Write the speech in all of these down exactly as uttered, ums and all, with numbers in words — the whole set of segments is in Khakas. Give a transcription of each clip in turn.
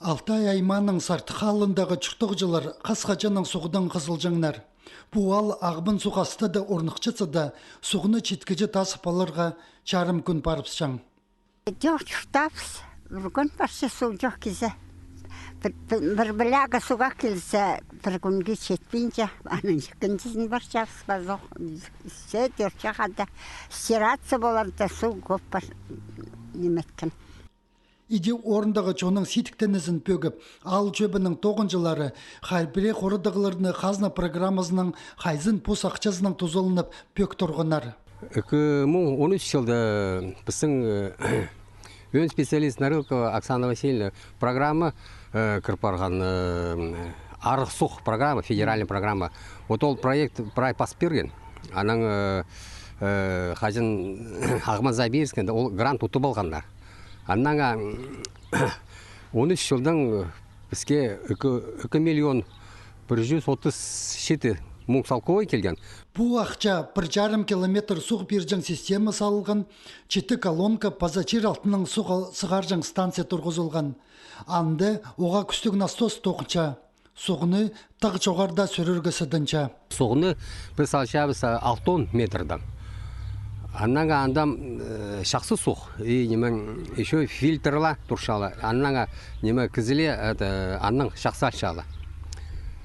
Алтай аймааның Сартых аалындағы чуртағҷылар хас-хаҷаннаң суғдаң хызылҷаңнар. Пу аал Ағбан суғ астында орныхчатса даа, суғны читкіҷе тазып аларға чарым кӱн парыбысчаң. Чох, чуртаабыс, пір кӱн парча суғ чох килзе. Пір, пір, пір пляга суғ ла килзе, пір кӱнге читпинче, анаң ікінҷізін парчабыс па, чох. Все, тӧрт чахха даа стираться полар даа, суғ кӧп пар, ниме иткен. Иди орындағы чонның сидіктенізін пӧгіп, аал чӧбінің тоғынҷылары хай пірее хорадағларны хазна программазынаң хайзын пос ахчазынаң тузаланып пӧк турғаннар. Ікі муң он ӱс чылда пістің, э, ӧӧн специалист Нарылкова Оксана Васильевна программа, э, кір парған, э, арығ суғ программа, федеральный программа. Вот ол проект прай пас пирген. Анаң, э, э, хаҷан Ағбан Забирскінде ол грант утып алғаннар. Аннаң, а, он ӱс чылдаң піске ікі, ікі миллион пір чӱс отыс читі муң салковай килген. Пу ахча пір чарым километр суғ пирҷең система салылған, читі колонка паза чир алтынаң суғ ал-, сығарҷаң станция турғызылған. Анда уғаа кӱстіг насос тоғынча. Суғны тағ чоғарда сӱрерге сыдынча. Суғны піс алчабыс, а, алтон метрдең. Аннаң анда, э, чахсы суғ. И ниме, ещё фильтрлар турчалар. Аннаң, ниме, кізілер, это, аннаң чахсы алчалар.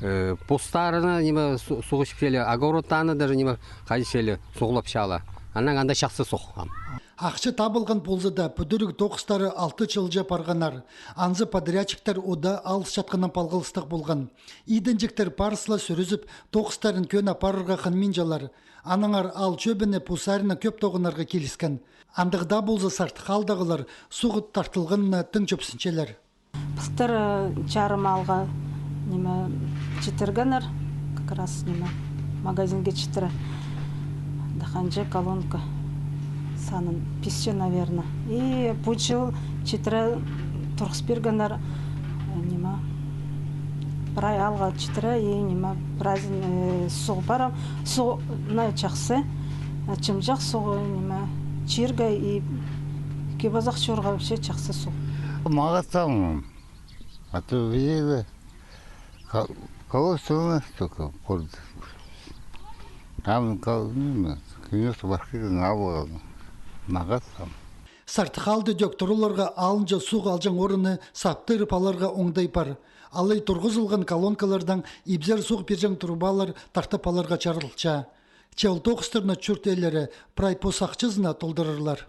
Э, постарына, ниме, су-, суғ ічіп чӧрле, огородтарына даже, ниме, хайҷы чӧрле суғлапчалар. Аннаң анда чахсы суғ. Ахча табылған полза даа, пӱдіріг тоғыстары алты чылҷа парғаннар. Анзы подрядчиктер удаа алыс чатханнаң палғалыстығ полған. Идінҷектер парыс ла сӱрізіп, тоғыстарын кӧні апарарға хынминчалар. Аннаңар аал чӧбіне пу саринаң кӧп тоғынарға киліскен. Андағ даа полза, Сартых аалдағылар суғ тартылғанына тың чӧпсінчелер. Пілдір, э, чарым аалға, ниме, читіргеннер, как раз, ниме, магазинге читіре. Даа ханҷа колонка санын, пис че, наверно. И пу чыл читіре турғыс пиргеннер, э, ниме, прай аалға читіре, и, ниме, прайзын, э, суғ парам, суғ, на, чахсы, э, чымҷах суғ, ниме, чирге и кип-азах чурға вообще чахсы суғ. Мағат салым. А то видели, ко-, колодец у нас только город. Там кол-, ну, ну, киносы башкирны алған. Мағат салым. Сартых аалда дӧк тураларға алынҷа суғ алҷаң орынны саптырып аларға оңдай пар. Алай турғызылған колонкалардаң ибзер суғ пирҷең трубалар тартып аларға чарылча. Че ол тоғыстарны чурт иелері прай пос ахчазына толдырарлар.